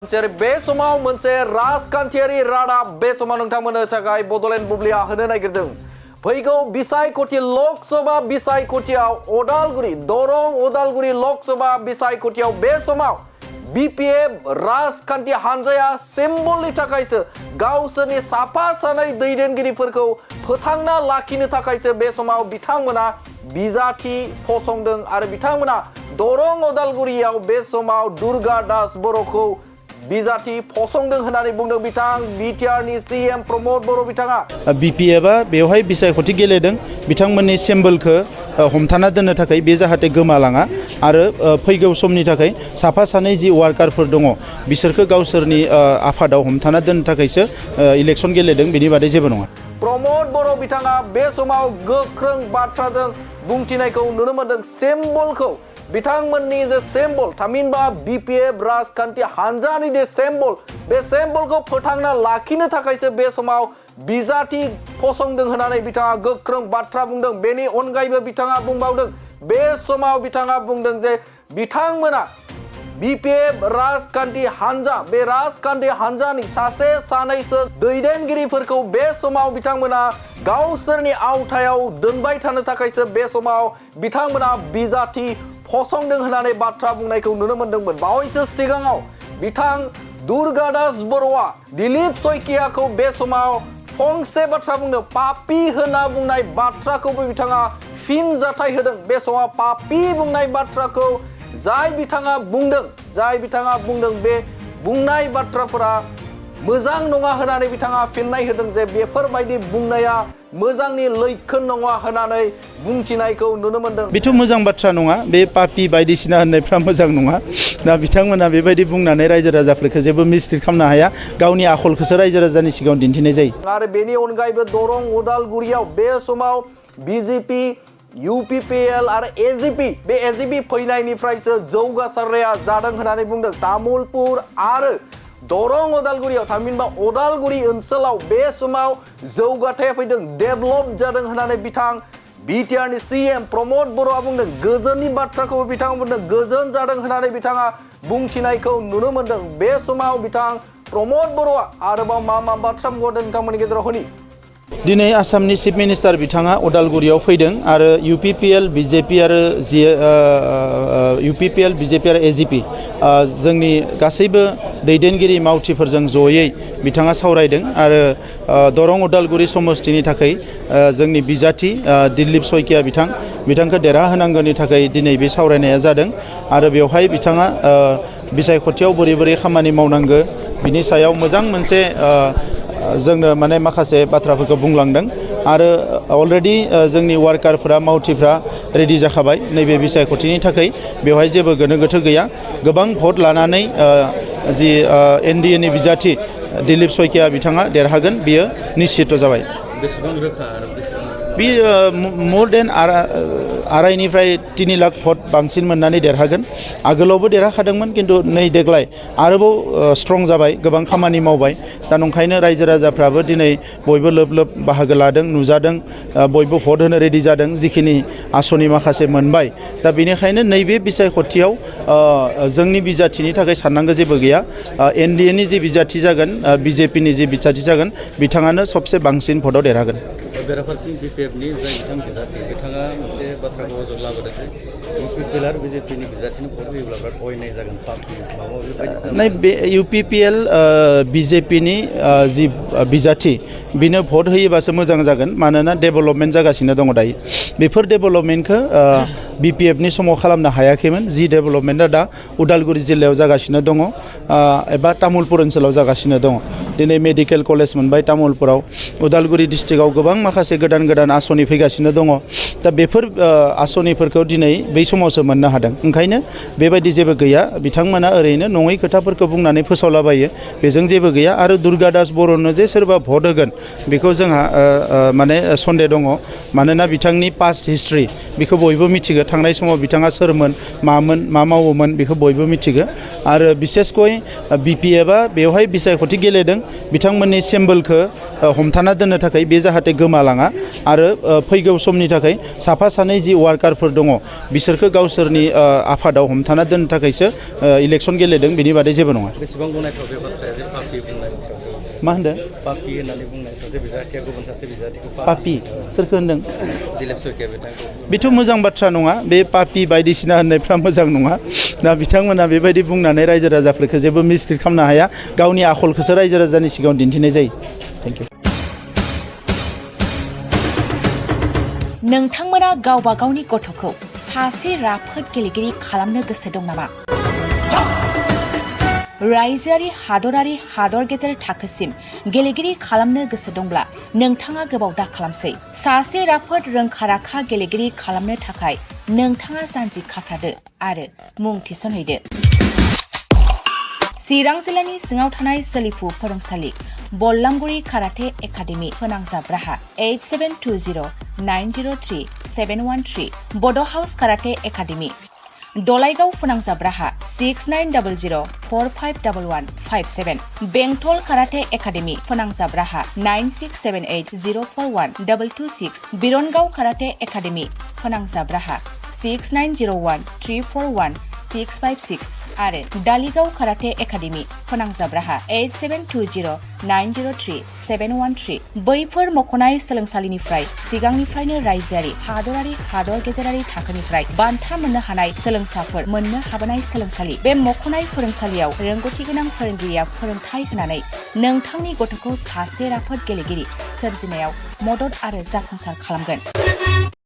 बे समाव मोनसे राजखान्थियारि रादाब बे समाव नोंथांमोननो थाखाय बड'लेण्ड बुब्लिया होनो नागिरदों। फैगौ बिसायख'थि लकसभा बिसायख'थियाव उदालगुरि दरं उदालगुरि लकसभा बिसायख'थियाव बे समाव BPF राजखान्थि हानजाया सिम्बलनि थाखायसो गावसोरनि साफा सानै दैदेनगिरिफोरखौ फोथांना लाखिनो थाखायसो बे समाव बिथांमोना बिजाथि फसंदों आरो बिथांमोना दरं उदालगुरियाव बे समाव दुर्गा दास बर'खौ बिजाथि फसंदों होननानै बुंदों बिथां बिटिआरनि CEM प्रमोद बर' बिथाङा। BPFआ बेवहाय बिसायख'थि गेलेदों बिथांमोननि सिम्बलखौ हमथाना दोननो थाखाय बे जाहाथे गोमालाङा आरो फैगौ समनि थाखाय साफा सानै जि वार्कारफोर दङ बिसोरखौ गावसोरनि आफादाव हमथाना दोननो थाखायसो इलेक्सन गेलेदों बेनि बादै जेबो नङा। प्रमोद बर' बिथाङा बे समाव गोख्रों बाथ्राजों बुंथिनायखौ नुनो मोनदों। सिम्बलखौ बिथांमोननि जे सिम्बल थामहिनबा BPF राजखान्थि हानजानि जे सिम्बल बे सिम्बलखौ फोथांना लाखिनो थाखायसो बे समाव बिजाथि फसंदों होननानै बिथाङा गोख्रों बाथ्रा बुंदों। बेनि अनगायैबो बिथाङा बुंबावदों बे समाव बिथाङा बुंदों जे बिथांमोना BPF राजखान्थि हानजा बे राजखान्थि हानजानि सासे सानैसो दैदेनगिरिफोरखौ बे समाव बिथांमोना गावसोरनि आवथायाव दोनबाय थानो थाखायसो बे समाव बिथांमोना बिजाथि फसंदों होननानै बाथ्रा बुंनायखौ नुनो मोनदोंमोन। बावैसो सिगाङाव बिथां दुर्गा दास बर'आ दिलीप सयकियाखौ बे समाव फंसे बाथ्रा बुंदों पापी होनना बुंनाय बाथ्राखौबो बिथाङा फिनजाथाय होदों। बे समाव पापी बुंनाय बाथ्राखौ जाय बिथाङा बुंदों बे बुंनाय बाथ्राफोरा मोजां नङा होननानै बिथाङा फिननाय होदों जे बेफोरबायदि बुंनाया मोजांनि लैखोन नङा होननानै बुंथिनायखौ नुनो मोनदों। बेथ' मोजां बाथ्रा नङा, बे पापी बायदिसिना होननायफ्रा मोजां नङा। दा बिथांमोना बेबायदि बुंनानै रायजो राजाफोरखौ जेबो मिसलिड खालामनो हाया, गावनि आखलखौसो रायजो राजानि सिगाङाव दिन्थिनाय जायो। आरो बेनि अनगायैबो दरं उदालगुरियाव बे समाव BJP UPPL आरो AGP बे AGP फैनायनिफ्रायसो जौगासारनाया जादों होननानै बुंदों। तामुलपुर आरो दरं उदालगुरियाव थामहिनबा उदालगुरि ओनसोलाव बे समाव जौगाथाया फैदों, डेभेलप जादों होननानै बिथां बिटिआरनि CEM प्रमोद बर'आ बुंदों। गोजोननि बाथ्राखौबो बिथाङा बुंदों, गोजोन जादों होननानै बिथाङा बुंथिनायखौ नुनो मोनदों। बे समाव बिथां प्रमोद बर'आ आरोबाव मा बाथ्रा बुंदों नोंथांमोननि गेजेराव होनि। दिनै आसामनि चिफ मिनिस्टार बिथाङा उदालगुरियाव फैदों आरो UPPL BJP आरो AGP जोंनि गासैबो दैदेनगिरि मावथिफोरजों जयै बिथाङा सावरायदों आरो दरं उदालगुरि समस्तिनि थाखाय जोंनि बिजाथि दिलीप सयकिया बिथांखौ देरहाहोनांगौनि थाखाय दिनै बे सावरायनाया जादों आरो बेवहाय बिथाङा बिसायख'थियाव बोरै खामानि मावनांगौ बिनि सायाव मोजां मोनसे जोंनो माने माखासे बाथ्राफोरखौ बुंलांदों आरो अलरेडि जोंनि वार्कारफोरा मावथिफ्रा रेडि जाखाबाय नैबे बिसायख'थिनि थाखाय। बेवहाय जेबो गोनो गोथो गैया, गोबां भट लानानै जि NDA नि बिजाथि दिलीप सयकिया बिथाङा देरहागोन बियो निश्चित जाबाय। बेसेबां रोखा आरो बे मोर देन 2.5 3 लाख भट बांसिन मोननानै देरहागोन। आगोलावबो देरहाखादोंमोन खिन्थु नै देग्लाय आरोबाव स्ट्रं जाबाय, गोबां खामानि मावबाय। दा नंखायनो रायजो राजाफ्राबो दिनै बयबो लोब बाहागो लादों, नुजादों, बयबो भट होनो रेडि जादों जिखिनि आसनि माखासे मोनबाय। दा बेनिखायनो नैबे बिसायख'थियाव जोंनि बिजाथिनि थाखाय साननांगौ जेबो गैया। NDA नि जि बिजाथि जागोन, BJP नि जि बिजाथि जागोन बिथाङानो सबसे बांसिन भटआव देरहागोन। बेराफारसेथिं BPF नि जाय बिथां बिजाथि बिथाङा मोनसे बाथ्राखौ अजद लाबोदों जे UPPL आरो BJP नि बिजाथिनो भट होयोब्ला बिराद अयनाय जागोन, पापी माबा माबि बायदिसिना। नै बे UPPL BJP नि जि बिजाथि बिनो भट होयोबासो मोजां जागोन, मानोना डेभेलपमेन्ट जागासिनो दङ दायो। बेफोर डेभेलपमेन्टखौ BPF नि समाव खालामनो हायाखैमोन। जि डेभेलपमेन्टआ दा उदालगुरि जिल्लायाव जागासिनो दङ एबा तामुलपुर ओनसोलाव जागासिनो दङ। दिनै मेडिकेल कलेज मोनबाय तामुलपुराव, उदालगुरि डिस्ट्रिक्टआव गोबां माखासे गोदान आसनि फैगासिनो दङ। दा बेफोर आसनिफोरखौ दिनै बै समावसो मोननो हादों। ओंखायनो बेबायदि जेबो गैया, बिथांमोना ओरैनो नङै खोथाफोरखौ बुंनानै फोसावलाबायो, बेजों जेबो गैया। आरो दुर्गा दास बर'नो जे सोरबा भट होगोन बेखौ जोंहा माने सन्देह दङ, मानोना बिथांनि पास्ट हिस्ट्रि बेखौ बयबो मिथिगौ। थांनाय समाव बिथाङा सोरमोन, मा मावोमोन बेखौ बयबो मिथिगौ। आरो बिसेसकय BPFआ बेवहाय बिसायख'थि गेलेदों बिथांमोननि सेम्बोलखौ हमथाना दोननो थाखाय बे जाहाथे गोमालाङा आरो फैगौ समनि थाखाय साफा सानै जि वार्कारफोर दङ बिसोरखौ गावसोरनि आफादाव हमथाना दोननो थाखायसो इलेक्सन गेलेदों बिनि बादै जेबो नङा। बेसेबां गनायथाव बे बाथ्राया जे पापि बुंनाय मा होनदों? पापि होननानै बुंनाय सासे बिजाथिया गुबुन सासे बिजाथिखौ पापि सोरखौ होनदों? दिलीप सरकाया बिथांखौ। बेथ' मोजां बाथ्रा नङा, बे पापि बायदिसिना होननायफ्रा मोजां नङा। दा बिथांमोना बेबायदि बुंनानै रायजो राजाफोरखौ जेबो मिसलिड खालामनो हाया, गावनि आखलखौसो रायजो राजानि सिगाङाव दिन्थिनाय जायो। Thank you. नोंथांमोना गावबा गावनि गथ'खौ सासे राफोद गेलेगिरि खालामनो गोसो दं नामा? रायजोआरि हादरारि हादर गेजेर थाखोसिम गेलेगिरि खालामनो गोसो दंब्ला नोंथाङा गोबाव दा खालामसै। सासे राफोद रोंखा राखा गेलेगिरि खालामनो थाखाय नोंथाङा जानजि खाफ्रादो आरो मुं थिसनहैदो। चिरां जिल्लानि सिङाव थानाय सोलिफु फोरोंसालि बल्लामगुरि काराटे एकाडेमि फोनांजाब राहा 8720903713 बड' हाउस काराटे एकाडेमि दलाइगाव फोनांजाब राहा 6900451157 बेंटल काराटे एकाडेमि फोनांजाब राहा 9678041226 बिरनगाव काराटे एकाडेमि फोनांजाब राहा 6901341656 आरो दालिगाव काराटे एकाडेमि फोनांजाब राहा 8720903713 बैफोर मख'नाय सोलोंसालिनिफ्राय सिगांनिफ्रायनो रायजोआरि हादरारि हादर गेजेरारि थाखोनिफ्राय बान्था मोननो हानाय सोलोंसाफोर मोननो हाबोनाय सोलोंसालि। बे मख'नाय फोरोंसालियाव रोंगौथि गोनां फोरोंगिरिया फोरोंथाय होनानै नोंथांनि गथ'खौ सासे राफोद गेलेगिरि सोरजिनायाव मदद आरो जाफुंसार खालामगोन।